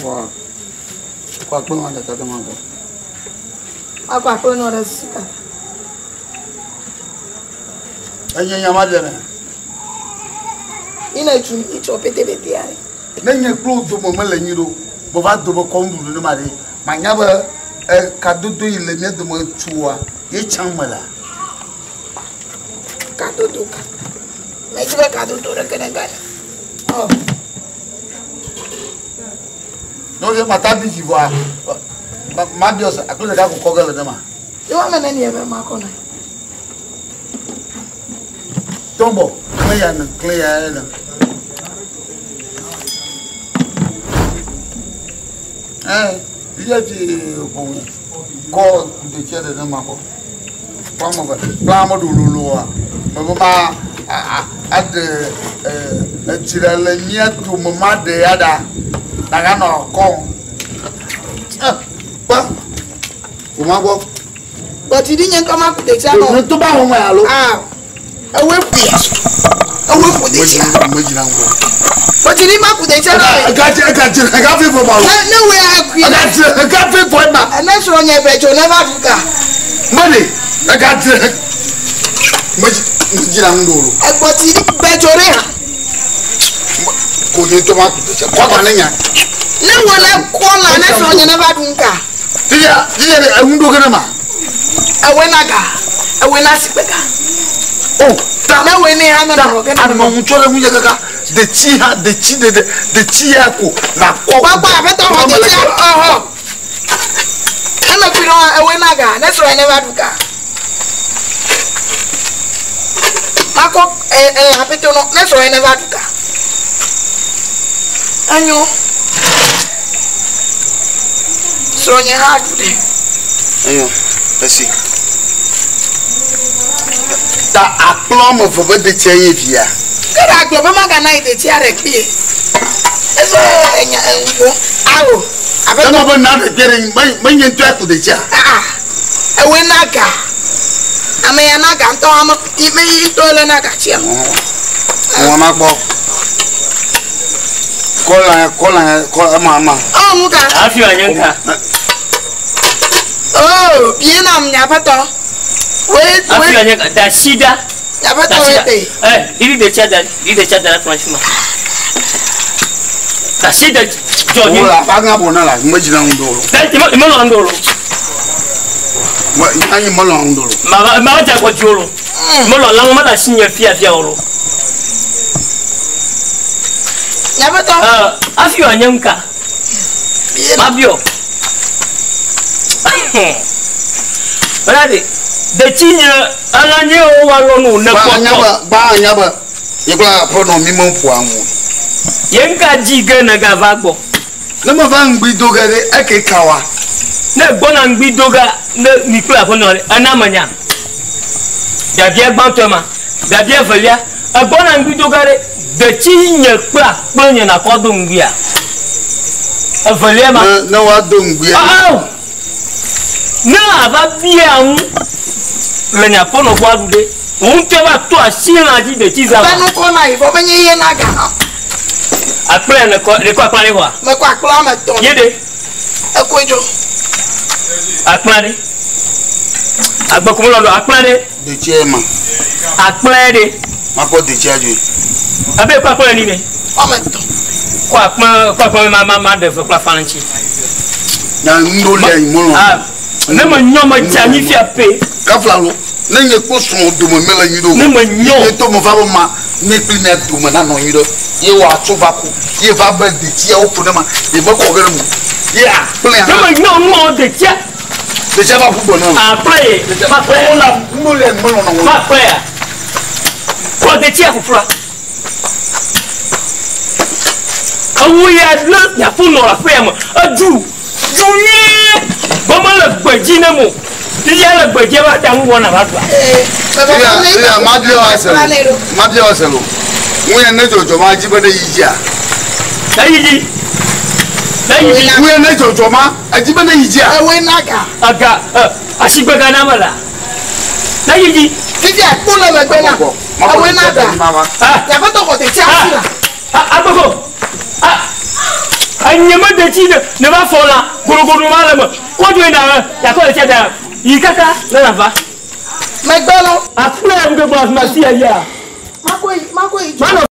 Wa kɔ akplẽ ma ɖeka ɖe ma gbɔ. Akɔ akplẽ nɔ ɖe sika. Enye nya ma bia mea? Ine tu itsɔ pete pete ya. Ne nye kple wò dome mele nyui ɖo, meva do be kɔ nuɖuɖu ne ma ɖe, manya be kadodo yi le mía dome tsoa ye tsã me la. Kadodo ka. Medzi be kadodo ɖeke ne gale. Oh. Ne wòle mata bizi vɔa, mabiɔ se akple ɖeka ko kɔ ge le ne ma. Ye woame neni ebe makɔ na. Tɔbɔ, kle ya ne, kle ya ne. Ɛ, fia fi ƒome kɔ detsia ɖe ne makɔ. Kpɔ ame ve, kple ame ɖo loloa. Mebe ma aɖe etsi ɖe le mía dome ma ɖe ya ɖa. Naganɔ kɔ. Kpe. Wòma gbɔ. Bɔti ɖi nye ŋutɔ ma ku detsia nɔ. Ne to ba wɔme alo. Ah, ewoe ƒo ya. Ewoe ƒo detsia. Medzina ŋgɔ. Bɔti ɖi ma ku detsia nɔ. Ega dze ega dze ega fi fɔ ma o. Ne ne woe akui. Ega dze ega fi fɔ ma. Ene srɔ̃ nye bɛ tso ne va ɖu ga. Mene ega dze medzina ŋgɔ o. Egbɔti ɖi bɛ tso ɖe hã. Ko nye ŋutɔ ma ku detsia. Kɔ agba ne nya. Ne wo ne kɔ la ne srɔ̃ nye ne va ɖu ŋka. Fifia, fifia ɖe eŋu ɖo ge ne ma. Ewe na ga, ewe na sikpe ga. O, ta. Ne we ne hã me nɔ ge ne. Anɔ ŋutsɔ ɖe ŋunye kaka detsi hã detsi ɖeɖe detsi ya ko na kɔ. Kpakpa aƒetɔ xɔ detsia ɔhɔ. Eme kui ɖe ewe na ga ne srɔ̃ ne va ɖu ga. Makɔ elã aƒetɔ nɔ ne srɔ̃ ne va ɖu ga. Enyo. Srɔ̃nye hã ɖu ɖe. Enyo, esi. Ta akplɔ ame eve be detsia ye via. Ke ɖe agblɔ be magana yi detsia ɖe kpie. Ezo enya eŋuwo. Ao. Abe Ema be na ɖe kpie ɖe menye ŋutɔ aku detsia. Aa. Ewoe na ga. Ame ya na ga ŋutɔ ame ime yi ŋutɔ le na ga tsia. Ŋɔ ma gbɔ. Kɔla kɔla kɔ ema ema. Ɔ nu ka. Afi wa nye nka. Oh, bien nam nya aƒetɔ. Woe woe. Afi wa nye nka da si da. Nya aƒetɔ woe te. Eh, iri de tsia da, iri de tsia da la kplɔ fi ma. Da si da jɔ nye. Wo la fa ŋa bɔ na la, me dzina ŋu do lo. Da ima ima lɔ ŋu do lo. Ma anyi me lɔ ŋu do lo. Ma ma dza kɔ dzo lo. Me lɔ lãŋ ma da si nye fia fia o lo. Nya aƒetɔ. Eh, afi wa nye nka. Mabio. Wala de detsi nye ala nye wo wa lɔ nu ne kpɔ tɔ. Ba anya be ye kple aƒenɔ mi me ƒoa ŋu. Ye nka dzi ge ne gava gbɔ. Ne me va ŋgbi do ge ɖe eke ka wa. Ne gbɔna ŋgbi do ge ne mi kple aƒenɔ ɖe ena me nya. Biabia gbãtɔe ma. Biabia evelia egbɔna ŋgbi do ge ɖe detsi nye kple akple nye nakɔ do ŋgbia. Evelia ma. Ne ne woado ŋgbia. Ao. Ne ava bia ŋu le nye aƒenɔ gbɔ aɖu ɖe wò ŋutɔ va to asi lã dzi detsi zã. Be nukɔ na yi vɔ menye ye na ga hã. Akple ne kɔ ne kɔ akple ne xɔa. Mekɔ akple ame tɔn. Ye ɖe. Ekoe dzo. Akple ɖe. Agbekum lɔ ɖo akple ɖe. Detsia ma. Akple ɖe. Makɔ detsia dzoe. Abe kɔ akple ni ne. Ame tɔn. Kɔ akple kɔ akple ma ma ma ɖe ve kple afã ŋuti. Nya ŋdo le yi mɔlɔ. Ah, ne me nyɔ me dze anyi fia pe. Kafla lo. Ne nye kpɔ srɔ̃ dome mele nyui ɖo. Ne me nyɔ. Ne to me va be ma ne kpli mia dome nanɔ nyui ɖo. Ye wɔ atso va ku. Ye va be detsiawo ƒo ne ma. Ye me kɔ ge ɖe mu. Ye akple hã. Ne me nyɔ nuawo detsia. Detsia va ƒu gbe ne. Akple ye. Makple. Wo la ŋdo le melɔ nɔ wo. Makple ya. Kɔ detsia ƒuƒua. Ewu ya le miaƒo nɔ le aƒea me. Edu du nyuie. Gɔme le gbedzi ne mo. Fifia le gbedzi va ta ŋu wɔna va ɖua. Fifia fifia mabia wa se lo. Mabia wa se lo. Ŋu ya ne dzɔdzɔ ma dzi be ne yi dzia. Ne yi dzi. Ne yi dzi. Ŋu ya ne dzɔdzɔ ma edzi be ne yi dzia. Ewoe na ga. Aga asigbega na me la. Ne yi dzi. Fifia kpo le megbe na. Ewoe na ga. Nya aƒetɔ xɔ detsia asi la. Agbeko. Enye me detsi ne ne va fɔ la goɖogoɖo ma le me. Kɔdzo yina yakɔ le tsia da yi kaka ne na va. Megbe lo. Akplẽ ŋgbe gbɔ afi ma si ya ya. Mako yi mako yi. Manɔ.